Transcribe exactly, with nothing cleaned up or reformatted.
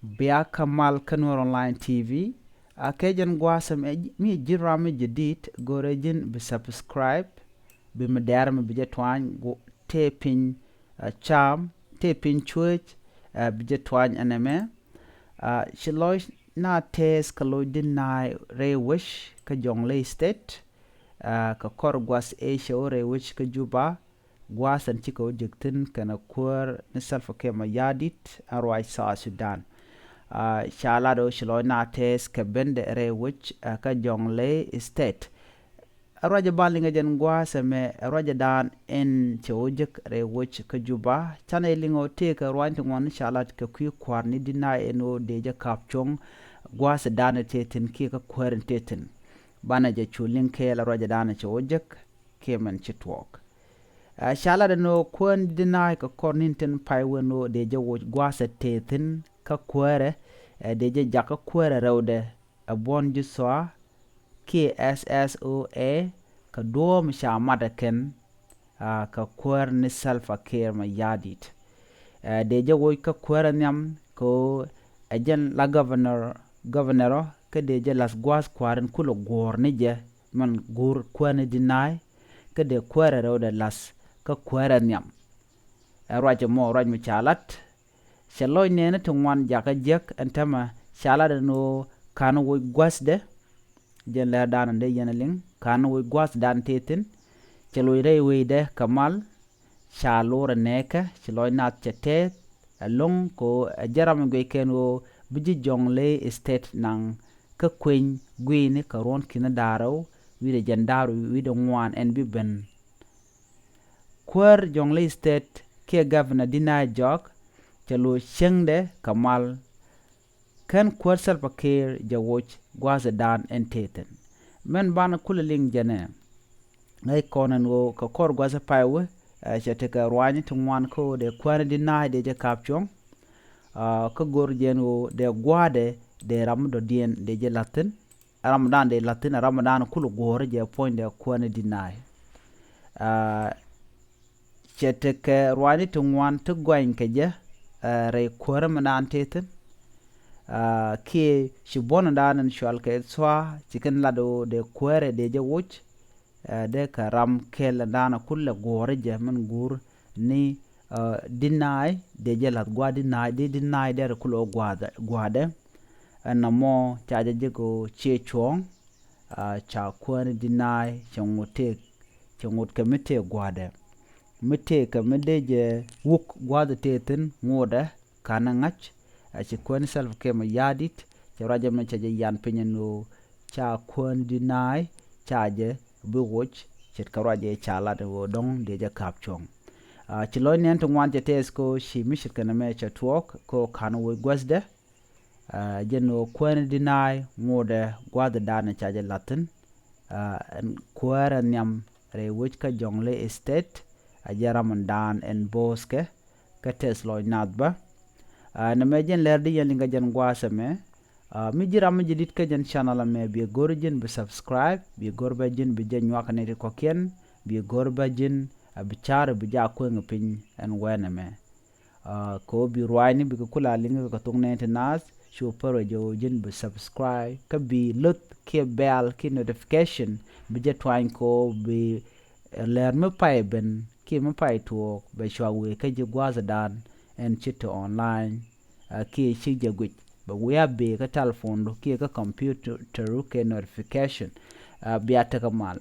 Bia kä mal kä Nuer Online T V. A kɛ jɛn gua̱a̱th ɛmɛ mi ji̱n ram mi jadid, go̱rɛ ji̱n bi subscribe, bi mi dɛr mi bi jɛ tuany tëë piny, a, cam tëë piny cuëc, a, bi jɛ tuany ɛn ɛmɛ. A, ci lɔc na tɛɛth kɛ loc di na̱a̱c rɛy wec kä Jonglei State, a, kɛ kɔr gua̱th ëë cɛ wä rɛy wec kä Juba, gua̱a̱th ɛn cikɛ wä jek thi̱n kɛnɛ kuäär ni Salva Kiir Mayardit ɛn ruac South Sudan. A, ca lat ɣöö ci lɔc na tɛɛth kɛ bendɛ rɛy wec, a, kä Jonglei State. Ɛ ruacɛ ban liŋɛ jɛn gua̱a̱th ɛmɛ, ɛ ruacɛ daan ɛn cɛ wä jek rɛy wec kä Juba. Canɛ liŋɛ ɣöö tëëkɛ ruany ti ŋuan ca lat kɛ kui̱ kua̱r ni di na̱a̱c ɛn ɣöö dee jɛ ka̱p cuɔ̱ŋ gua̱a̱th daan tëë thi̱n kiɛ kä kuäär in tëë thi̱n. Banɛ jɛ cu liŋ kɛɛl ɛ ruacɛ daan cɛ wä jek kiɛ mɛn ci tuɔɔk. Ɛ, ca lat ɛn ɣöö kuäär ni di na̱a̱c kɛ kɔr ni̱n tin pay wen ɣöö dee jɛ woc gua̱a̱th ɛ tëë thi̱n kä kuäärɛ, ɛ, dee jɛ jak kä kuäärɛ rɛwdɛ ɛ buɔ̱n ji̱ thua kiɛ S S O A kɛ duɔ̱ɔ̱m ca mat ɛ kɛn, a, kɛ kuäär ni Salva Kiir Mayardit. Ɛ, dee jɛ woc kä kuäärɛ nhiam kɛ ɣöö ɛ jɛn la governor, governor ɔ kä dee jɛ la̱th gua̱a̱th kua̱r in kulɛ guɔ̱ɔ̱r ni jɛ mɛn guur kuäär ni di na̱a̱c kä dee kuäärɛ rɛwdɛ la̱th kä kuäärɛ nhiam. Ɛ ruac ɛmɔ ruac mi ca lat. Cɛ lɔc nɛɛni ti ŋuan jakä jiäk ɛn täämɛ ca lat ɛn ɣöö ka̱n woc gua̱thdɛ. Jɛn lɛr dan ɛn dee yɛn ɛ liŋ ka̱n woc gua̱thdan tëë thi̱n. Cɛ loc rɛy wecdɛ kɛ mal. Ca lor ɛ nɛɛkɛ ci lɔc nath cɛ tɛɛth ɛlɔ̱ŋ kɛ ɣöö ɛ jɛ ram in guic kɛn ɣöö bi ji̱ Jonglei State naŋ kä kueny gui̱ni kɛ ruɔ̱n ki̱n da̱rɛw wi̱cdɛ jɛn da̱rɛw wi̱cdɛ ŋuan ɛn bi ben. Kuäär Jonglei State kiɛ Governor Dina Jok cɛ lo̱c cieŋdɛ kɛ mal. Kän kuäär Salva Kiir jɛ woc gua̱a̱thdan ɛn tëë thi̱n. Mɛn banɛ kulɛ liŋ jɛnɛ ŋäc kɔn ɛn ɣöö kɛ kɔr gua̱a̱th pay wee, ɛ, cɛ tekɛ ruany ti ŋuan kä ɣöö dee kuäär ni di na̱a̱c dee jɛ ka̱p cuɔ̱ŋ. A, kä go̱r jɛ ɛn ɣöö dee gua̱a̱dɛ dee ram mi dɔ̱diɛn dee jɛ la̱th thi̱n. Ɛ ramdan dee la̱th thi̱n ɛ ramdan kulɛ guɔ̱ɔ̱r jɛ puɔ̱nydɛ kuäär ni di na̱a̱c. A, cɛ tekɛ ruaacni ti ŋuan ti gɔany kɛ jɛ, ɛ, rɛy kuäärä mi naan tëë thi̱n. A, kiɛ ci buɔ̱n dan in cual kɛ thua ci kɛn lat ɣöö dee kuäärɛ dee jɛ woc. Ɛ, dee kɛ ram kɛl dan kulɛ guɔ̱ɔ̱r jɛ min guur ni, ɛ, di na̱a̱c dee jɛ la̱th gua̱a̱th di na̱a̱c di di na̱a̱c dee rɛ kulɛ gua̱a̱dɛ. Ɛn nɔmɔ ca jɛ jek ɣöö ciɛ cuɔ̱ɔ̱ŋ. A, ca kuäär ni di na̱a̱c cɛ ŋot tëë, cɛ ŋot kɛ mi tëë gua̱a̱dɛ. Mi tëë kɛ mi dee jɛ wuk gua̱a̱th tëë thi̱n ŋotdɛ ka̱n ɛ ŋa̱c. A, ci kuäär ni Salva Kiir Mayardit cɛ ruacɛ mɛ cɛ jɛ yan piny ɛn ɣöö ca kuäär ni di na̱a̱c ca jɛ bi woc ce̱tkɛ ruacɛ ca lat ɛn ɣöö dɔ̱ŋ dee jɛ ka̱p cuɔ̱ŋ. A, ci lɔc nɛn ti ŋuan cɛ tɛɛth kɛ ɣöö ci mi ce̱tkɛ nɛmɛ cɛ tuɔɔk kɛ ɣöö ka̱n woc guäthdɛ. A, jɛn ɣöö kuäär ni di na̱a̱c ŋotdɛ gua̱thdan ca jɛ la̱th thi̱n. A, ɛn kuäärä nhiam rɛy wec kä Jonglei State. A, jɛn ram in daan ɛn bo̱o̱thkɛ kä tɛth lɔc nath bä. A, nɛmɛ jɛn lɛr di yɛn liŋ kä jɛn gua̱a̱th ɛmɛ. A, mi ji̱ ram mi jɛ dit kä jɛn channel ɛmɛ biɛ go̱r ji̱n bi subscribe, biɛ go̱r bä ji̱n bi jɛ nyuak ni ti kɔ̱kiɛn, biɛ go̱r bä ji̱n, a, bi ca̱r bi jɛ a kueŋ piny ɛn wɛn ɛmɛ. A, kɛ ɣöö bi ruaacni bikɛ kula liŋ kɛ thok nɛɛni ti naath cu pär wä jɛ ɣöö ji̱n bi subscribe kä bi lo̱th kiɛ bell kiɛ notification bi jɛ tuany kɛ ɣöö bi, ɛ, lɛr mi pay ben kiɛ mi pay tuɔɔk bɛ cua wee kä ji̱ gua̱a̱thdan ɛn ci te online. A, kiɛ ci jɛ guic bɛ wi̱i̱ a bee kä telephone du kiɛ kä computer du kɛ notification. A, bia tekɛ mal.